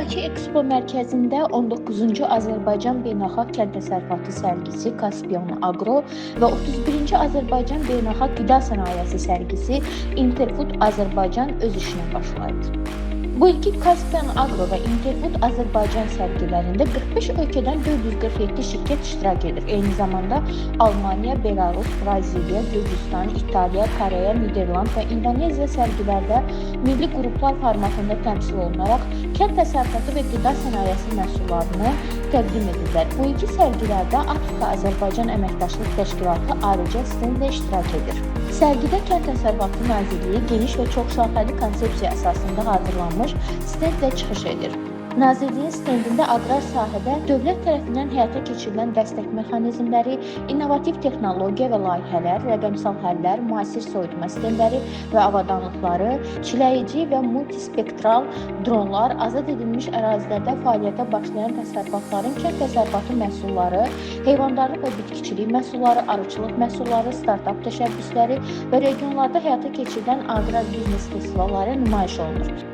Şəki Ekspo mərkəzində 19-cu Azərbaycan Beynəlxalq Kənd Təsərrüfatı sərgisi Caspian Agro və 31-ci Azərbaycan Beynəlxalq Qida Sənayesi sərgisi Interfood Azərbaycan öz işinə başlayıb. Bu ilki Caspian Agro və Interfood Azərbaycan sərgilərində 45 ölkədən 447 şirkət iştirak edir. Eyni zamanda Almaniya, Belarus, Braziliya, Gürcüstan, İtaliya, Koreya, Niderland və İndoneziya sərgilərdə milli qruplar formatında təmsil olunaraq kənd təsərrüfatı və qida sənayesi məhsullarını təqdim edirlər. Bu iki sərgilərdə Afrika-Azərbaycan Əməkdaşlıq Təşkilatı ayrıca stendlə iştirak edir. Sərgidə Kənd Təsərrüfatı Nazirliyi geniş və çoxşaxəli konsepsiya əsasında hazırlanmış stendlə çıxış edir. Nazirliyin stendində aqrar sahədə dövlət tərəfindən həyata keçirilən dəstək mexanizmləri, innovativ texnologiya və layihələr, rəqəmsal həllər, müasir soyutma sistemləri və avadanlıqları, çiləyici və multispektral dronlar, azad edilmiş ərazilərdə fəaliyyətə başlayan təsərrüfatların kənd təsərrüfatı məhsulları, heyvandarlıq və bitkiçilik məhsulları, arıçılıq məhsulları, startap təşəbbüsləri və regionlarda həyata keçirilən aqrar biznes festivalları nümayiş olunur.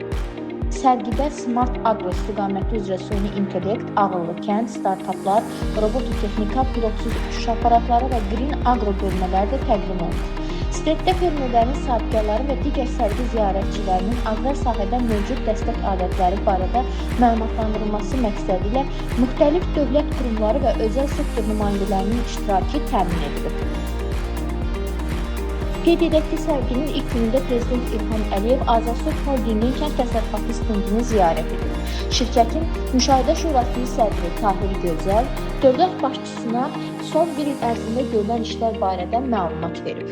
Sərgidə Smart Agro istiqaməti üzrə süni intellekt, ağıllı kənd, startaplar, robototexnika, pilotsuz uçuş aparatları və Green Agro bölmələri də təqdim olunur. Stenddə fermerlərin, sahibkarların və digər sərgi ziyarətçilərinin aqrar sahədə mövcud dəstək alətləri barədə məlumatlandırılması məqsədilə müxtəlif dövlət qurumları və özəl sektor nümayəndələrinin iştirakı təmin edilib. Qeyd edək ki, sərginin ilk günündə Prezident İlham Əliyev Azərsüd Holdingin kənd təsərrüfatı stendini ziyarət edib. Şirkətin Müşahidə Şurasının sədri Tahir Gözəl dövlət başçısına son bir il ərzində görülən işlər barədə məlumat verib.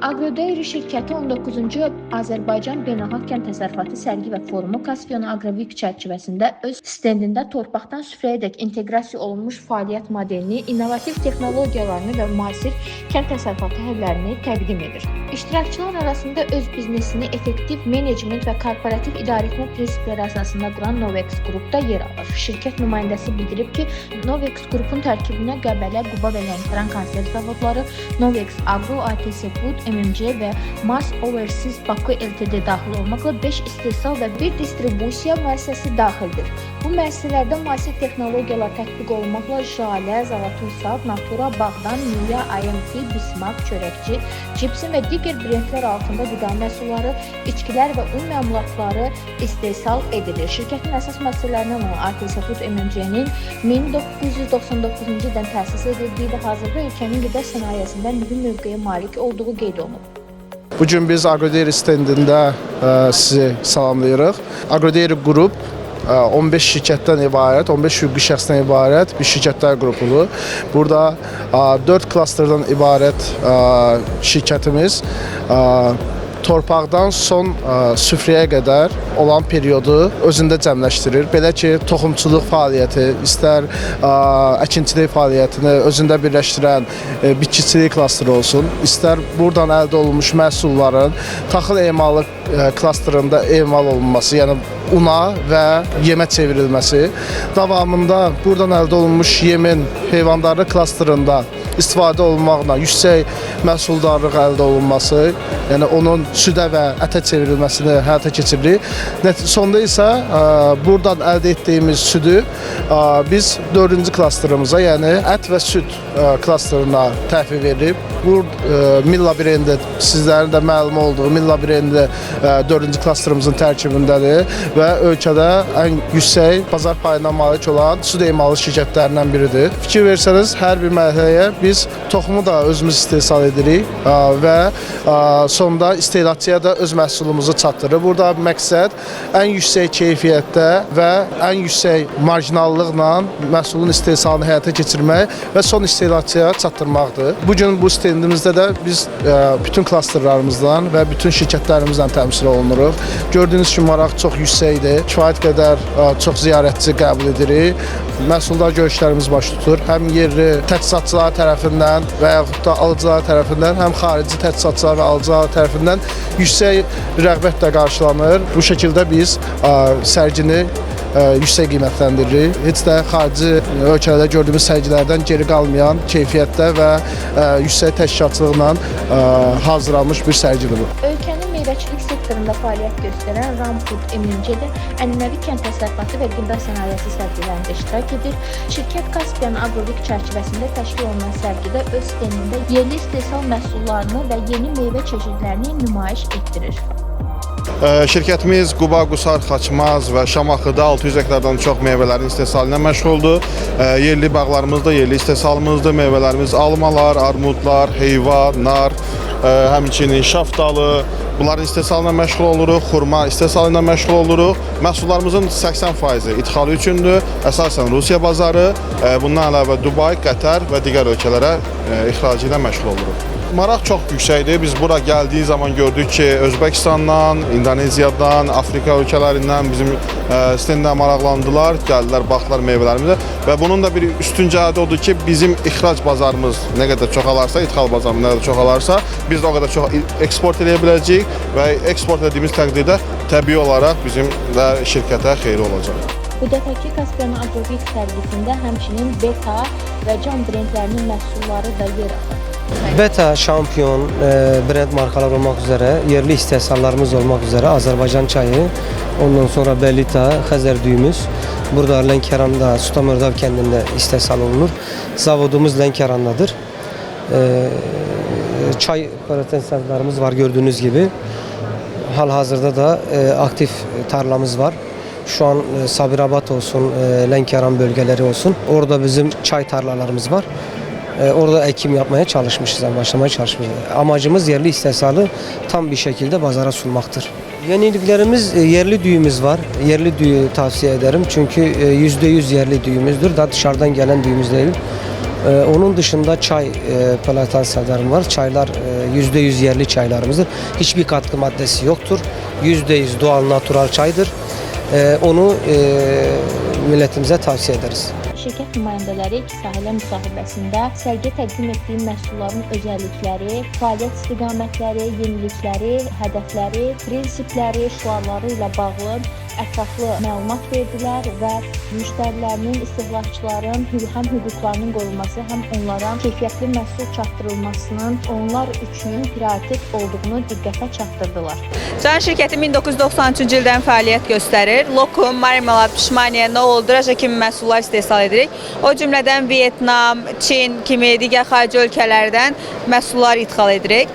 Agrodairy şirkəti 19-cu Azərbaycan Beynəlxalq Kənd Təsərrüfatı sərgi və forumu Caspian Agro Week çərçivəsində öz stendində torpaqdan süfrəyədək inteqrasiya olunmuş fəaliyyət modelini, innovativ texnologiyalarını və müasir kənd təsərrüfatı həllərini təqdim edir. İştirakçılar arasında öz biznesini effektiv menecment və korporativ idarəetmə prinsipləri əsasında quran Novex Qrup da yer alır. Şirkət nümayəndəsi bildirib ki, Novex Qrupun tərkibinə Qəbələ, Quba və Lənkəran konserv zavodları, Novex Agro, ATS Food, MMC və Mars Overseas Baku Ltd daxil olmaqla 5 istehsal və 1 distribusiya müəssisəsi daxildir. Bu müəssisələrdə müasir texnologiyalar tətbiq olunmaqla Jalə, Zalatoy Sad, Natura, Bağdan, Miya, IMT, Bismarck, Çörəkçi, Cipsin və digər brendlər altında qida məhsulları, içkilər və un məmulatları istehsal edilir. Şirkətin əsas müəssisələrindən olan ATS Food MMC-nin 1999-cu ildən təsis edildiyi və hazırda ölkənin qida sənayesində mühüm mövqeyə malik olduğu qeyd olunub. Bu gün biz Agrodairy stendində sizi salamlayırıq. Agrodairy Qrup 15 şirkətdən ibarət, 15 hüquqi şəxsdən ibarət bir şirkətlər qrupudur. Burada 4 klasterdən ibarət şirkətimiz torpaqdan son süfrəyə qədər olan periodu özündə cəmləşdirir. Belə ki, toxumçuluq fəaliyyəti, istər əkinçilik fəaliyyətini özündə birləşdirən bitkiçilik klasteri olsun, istər buradan əldə olunmuş məhsulların taxıl emalı klasterində emal olunması, yəni una və yemə çevrilməsi, davamında buradan əldə olunmuş yemin heyvandarlıq klasterində istifadə olunmaqla yüksək məhsuldarlıq əldə olunması, yəni onun südə və ətə çevrilməsini həyata keçiririk. Sonda isə buradan əldə etdiyimiz südü biz 4-cü klasterımıza, yəni ət və süd klasterına təhvil veririk. Bu Milla brendi, sizlərin də məlum olduğu Milla brendi 4-cü klasterımızın tərkibindədir və ölkədə ən yüksək bazar payına malik olan süd emalı şirkətlərindən biridir. Fikir versəniz, hər bir mərhələyə biz toxumu da özümüz istehsal edirik və sonda istehlakçıya da öz məhsulumuzu çatdırırıq. Burada məqsəd ən yüksək keyfiyyətdə və ən yüksək marjinallıqla məhsulun istehsalını həyata keçirmək və son istehlakçıya çatdırmaqdır. Bu gün bu stendimizdə də biz bütün klasterlarımızdan və bütün şirkətlərimizlə təmsil olunuruq. Gördüyünüz kimi maraq çox yüksəkdir. Kifayət qədər çox ziyarətçi qəbul edirik. Məhsuldar görüşlərimiz baş tutur. Həm yerli təchizatçılar tərəfindən və yaxud da alıcılar tərəfindən, həm xarici təchizatçılar və alıcılar tərəfindən yüksək rəğbətlə qarşılanır. Bu şəkildə biz sərgini yüksək qiymətləndiririk. Heç də xarici ölkələrdə gördüyümüz sərgilərdən geri qalmayan keyfiyyətdə və yüksək təşkilatçılıqla hazırlanmış bir sərgidir bu. Ölkənin meyvəçilik sektorunda sahəsində fəaliyyət göstərən Ramfood MNC də ənənəvi kənd təsərrüfatı və qida sənayesi sərgilərində iştirak edir. Şirkət Caspian Agroweek çərçivəsində təşkil olunan sərgidə öz stendində yerli istehsal məhsullarını və yeni meyvə çeşidlərini nümayiş etdirir. Şirkətimiz Quba, Qusar, Xaçmaz və Şamaxıda 600 hektardan çox meyvələrin istehsalı ilə məşğuldur. Yerli bağlarımızda, yerli istehsalımızdır. Meyvələrimiz almalar, armudlar, heyva, nar, həmçinin şaftalı, bunların istehsalı ilə məşğul oluruq, xurma istehsalı ilə məşğul oluruq. Məhsullarımızın 80%-i idxalı üçündür. Əsasən Rusiya bazarı, bundan əlavə Dubay, Qətər və digər ölkələrə ixracı ilə məşğul oluruq. Maraq çox yüksəkdir. Biz bura gəldiyi zaman gördük ki, Özbəkistandan, İndoneziyadan, Afrika ölkələrindən bizim stendlə maraqlandılar, gəldilər, baxdılar meyvələrimizə və bunun da bir üstün cəhəti odur ki, bizim ixrac bazarımız nə qədər çoxalarsa, idxal bazarımız nə qədər çoxalarsa, biz də o qədər çox eksport eləyə biləcəyik və eksport etdiyimiz təqdirdə təbii olaraq bizim də şirkətə xeyri olacaq. Bu dəfəki Caspian Agroweek sərgisində həmçinin Beta və Can brendlərinin məhsulları da yer alır. Beta, Şampion brend markalar olmaq üzrə, yerli istehsallarımız olmaq üzrə Azərbaycan çayı, ondan sonra Belita, Xəzər düyümüz burada Lənkəranda, Sutamurdav kəndində istehsal olunur. Zavodumuz Lənkərandadır. Çay potensiallarımız var gördüğünüz gibi. Hal-hazırda da aktif tarlamız var. Şu an Sabirabad olsun, Lənkəran bölgeleri olsun. Orada bizim çay tarlalarımız var. Orada ekim yapmaya çalışmışız, yani başlamaya çalışmışız. Amacımız yerli istehsalı tam bir şekilde pazara sunmaktır. Yeniliklerimiz yerli düğümüz var. Yerli düğü tavsiye ederim. Çünkü %100 yerli düğümüzdür. Daha dışarıdan gelen düğümüz değil. Onun dışında çay plantasyonlarım var. Çaylar %100 yerli çaylarımızdır. Hiçbir katkı maddesi yoktur. %100 doğal natural çaydır. Onu milletimize tavsiye ederiz. Şirkət nümayəndələri iki sahələ müsahibəsində sərgiyə təqdim etdiyi məhsulların özəllikləri, fəaliyyət istiqamətləri, yenilikləri, hədəfləri, prinsipləri, şüarları ilə bağlı ətraflı məlumat verdilər və müştərilərinin, istehlakçıların həm hüquqlarının qorunması, həm onlara keyfiyyətli məhsul çatdırılmasının onlar üçün prioritet olduğunu diqqətə çatdırdılar. Can şirkəti 1993-cü ildən fəaliyyət göstərir. Lokum, marmelad, pişmaniyə, noğul, draja kimi məhsullar istehsal edirik. O cümlədən Vyetnam, Çin kimi digər xarici ölkələrdən məhsullar idxal edirik.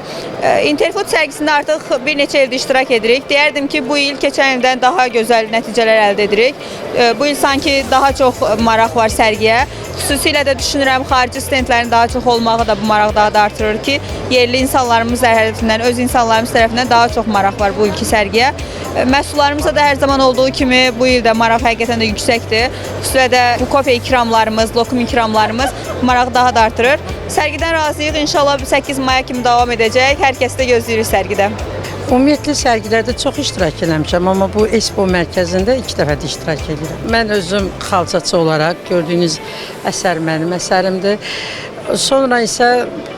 Interfood sərgisində artıq bir neçə ildir iştirak edirik. Deyərdim ki, bu il keçən ildən daha gözəl nəticələr əldə edirik. Bu il sanki daha çox maraq var sərgiyə. Xüsusilə də düşünürəm, xarici stendlərin daha çox olmağı da bu marağı daha da artırır ki, yerli insanlarımız tərəfindən, öz insanlarımız tərəfindən daha çox maraq var bu ilki sərgiyə. Məhsullarımıza da hər zaman olduğu kimi bu il də maraq həqiqətən də yüksəkdir. Xüsusilə də bu kofe ikramlarımız, lokum ikramlarımız marağı daha da artırır. Sərgidən razıyıq. İnşallah 8 maya kimi davam edəcək. Hər kəsi də gözləyirik sərgidə. Ümumiyyətlə sərgilərdə çox iştirak eləmişəm, amma bu Expo mərkəzində 2 dəfədir iştirak edirəm. Mən özüm xalçaçı olaraq gördüyünüz əsər mənim əsərimdir. Sonra isə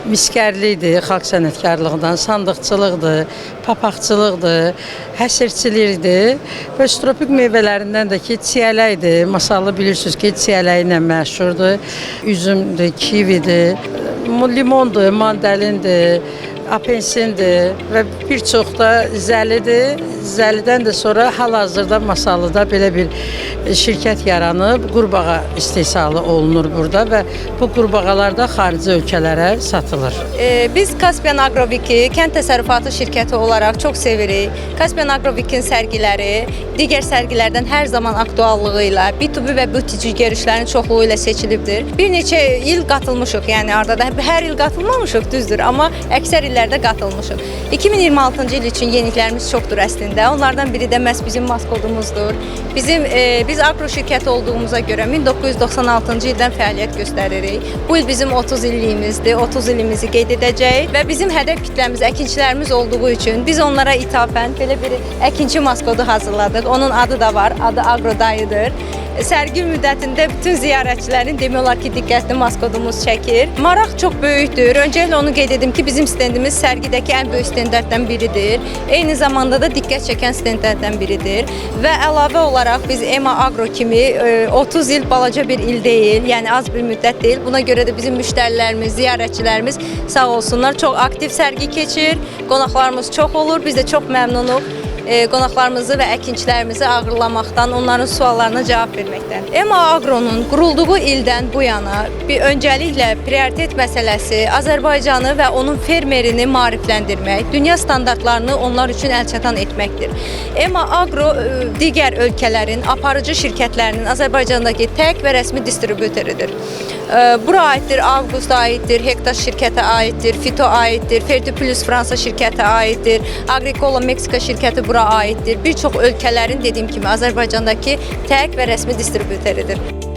miskərlikdir, xalq sənətkarlığından, sandıqçılıqdır, papaqçılıqdır, həsirçilikdir və tropik meyvələrindən də ki, çiyələkdir. Masallı bilirsiniz ki, çiyələyi ilə məşhurdur. Üzümdür, kividir, limondur, mandalindir, apensindir və bir çox da zəlidir. Zəlidən də sonra hal-hazırda Masallıda belə bir şirkət yaranıb, qurbağa istehsalı olunur burada və bu qurbağalar da xarici ölkələrə satılır. Biz Caspian Agroweek-i kənd təsərrüfatı şirkəti olaraq çox sevirik. Caspian Agroweek-in sərgiləri digər sərgilərdən hər zaman aktuallığı ilə, B2B və B2C görüşlərin çoxluğu ilə seçilibdir. Bir neçə il qatılmışıq, yəni arada hər il qatılmamışıq, düzdür, amma əksər illərdə qatılmışıq. 2026-cı il üçün yeniliklərimiz çoxdur əslində. Onlardan biri də məhz bizim maskodumuzdur. Biz agro şirkəti olduğumuza görə 1996-cı ildən fəaliyyət göstəririk. Bu il bizim 30 illiyimizdir, 30 ilimizi qeyd edəcəyik və bizim hədəf kütləmiz əkinçilərimiz olduğu üçün biz onlara ithafən belə bir əkinçi maskodu hazırladıq. Onun adı da var, adı Agrodayıdır. Sərgi müddətində bütün ziyarətçilərin demək olar ki, diqqətini maskodumuz çəkir. Maraq çox böyükdür. Öncəliklə onu qeyd edim ki, bizim stendimiz sərgidəki ən böyük stendlərdən biridir. Eyni zamanda da diqqət çəkən stendlərdən biridir. Və əlavə olaraq biz EMA Agro kimi 30 il balaca bir il deyil, yəni az bir müddət deyil. Buna görə də bizim müştərilərimiz, ziyarətçilərimiz sağ olsunlar, çox aktiv sərgi keçir. Qonaqlarımız çox olur. Biz də çox məmnunuq. qonaqlarımızı və əkinçilərimizi ağırlamaqdan, onların suallarına cavab verməkdən. EMA Agronun qurulduğu ildən bu yana bir öncəliklə prioritet məsələsi Azərbaycanı və onun fermerini maarifləndirmək, dünya standartlarını onlar üçün əlçatan etməkdir. EMA Agro digər ölkələrin aparıcı şirkətlərinin Azərbaycandakı tək və rəsmi distributorudur. Bura aiddir, Avqust aiddir, Hektaş şirkətə aiddir, Fito aiddir, Ferti Plus Fransa şirkətə aiddir, Agricola Meksika şirkəti bura aiddir. Bir çox ölkələrin dediyim kimi Azərbaycandakı tək və rəsmi distributorudur.